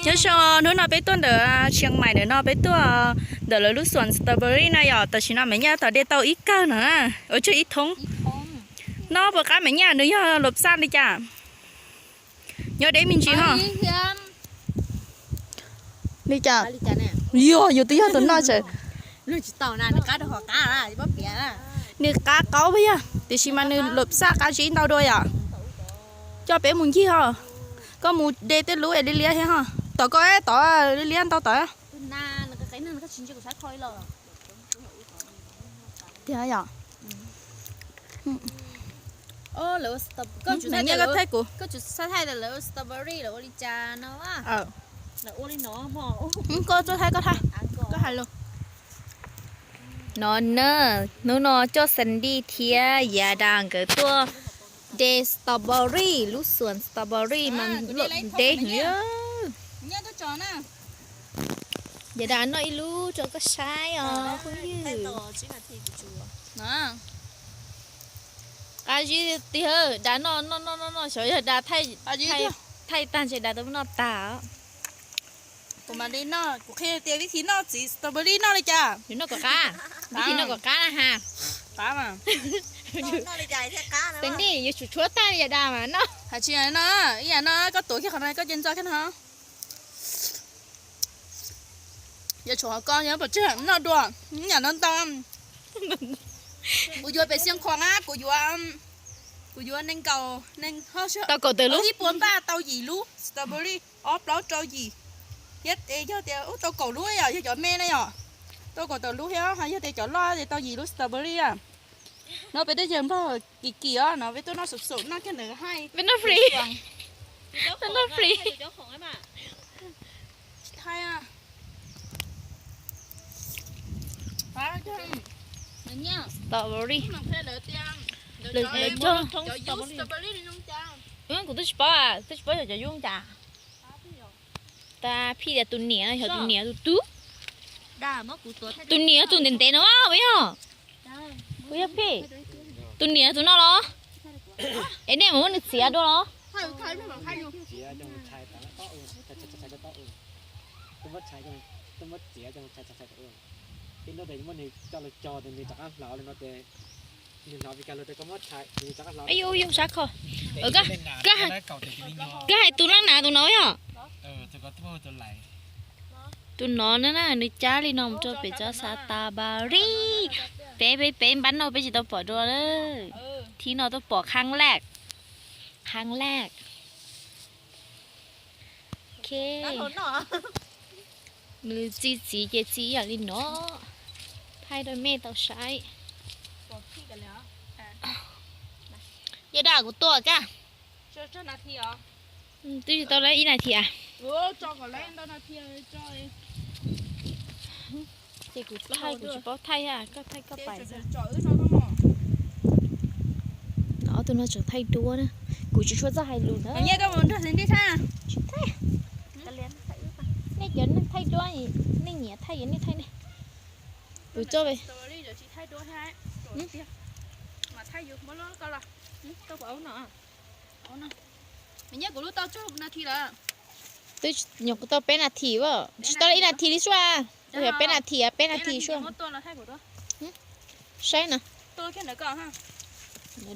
Nyob zoo, hnub no peb tuaj ntawm Tsheej Maim ntawm no, peb tuaj ntawm lawv lub xuam strawberry no yom. Tam sim no Maiv Nyaj tau de tau ib kawg no na, ua tsuag ib thoob. No puas qab Maiv Nyaj, nws yog lom xaj li cas? Nyob deb me ntsis ho. Li cas? Yog, yus twb yog tus noj tseem. Nws qab qaub yog, tiam sis mas nws lom xaj qab zib ntau dua yom. Coj peb mus ncig ho. Koj mus de tej lub es liab liab thiab ho. Tom koj tod liab liab ntau tod. Tiag yom. Koj thaij kuv. Koj tsuas thaij koj thaij. No na, hnub no coj Sandy thiab Yada nkawd tuaj de strawberry, lub xuam strawberry mas lom deb heev. Yada noj ib lub rau koj saib os phooj ywg. Qab zib tiag, Yada noj noj noj noj noj xyov yog Yada thaij tag ntshe Yada twb noj tag. Kuv mam li noj, kuv qhia tias vib thi noj txiv strawberry noj li cas. Yus noj kom qab, vib thi noj kom qab na ha. Qab mas. Sandy, yus tsum tshuab tag li Yada mas noj. Hais tsis no, ib yam no koj tuav kiag qhov no koj cia ntxo kiag no. Yog tshuav qhov ko yog pom tseg noj dua, ib yam no ntau. Kuv yuav pem Xiav Khuam na, kuv yuav, kuv yuav nees nkaum, nees, tau kaum tawm lub, ib puas npaj tau yim lub strawberry, ob plaub rau yim. Thiab yog tias tau kaum lub yom, yog cov me na yom, tau kaum tawm lub thiab ho, yog tias cov loj ces tau yim lub strawberry a. No peb tej yawg npawg kim kim os, no peb tuaj noj xum xum noj kiag ntawd haij. Peb noj free. Peb noj free. Tsis thaij. Strawberry. Lawv cog thoob strawberry. Kuv twb tsis paub, twb tsis paub yog cov yub cas. Tab phij tias tus niam no yog tus niam tus tub. Tus niam tus ntev ntev no puas yog? Puas yog phij? Tus niam tus no los? Es nej mus muab nws txiav dua los? Ib yus yus sav kho. Koj hais tus no na, tus no yog? Tus no na, nws cab li no mus rau pem cov strawberry. Peb peb peb npab no peb tsis tau pom dua. Thib no tuaj pom qhab laj. Qhab laj. Ok. Nws txi txiv ces txi ib yam li no. Thaij rau mej tau saib. Yog dab kuv tuaj kaj. Twb tsis tau lawm ib nas this a. Ces kuv thaij kuv tsis paub thaij, koj thaij koj pais. Ob tug no tseem thaij duab na. Kuv tsis tshua txawj hais lus na. Tsis thaij. Nej cov neeg thaij duab, nej nyiam thaij nej thaij nej. Kuv txoj Twb nyuam qhuav tau peb nas this, tsis tau ib nas this li sua. Kuv yog peb nas this, peb nas this sua. Saib na.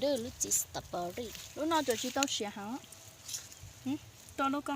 Lub txiv strawberry. Lub no tseem tsis tau siav heev. Tua lub ko.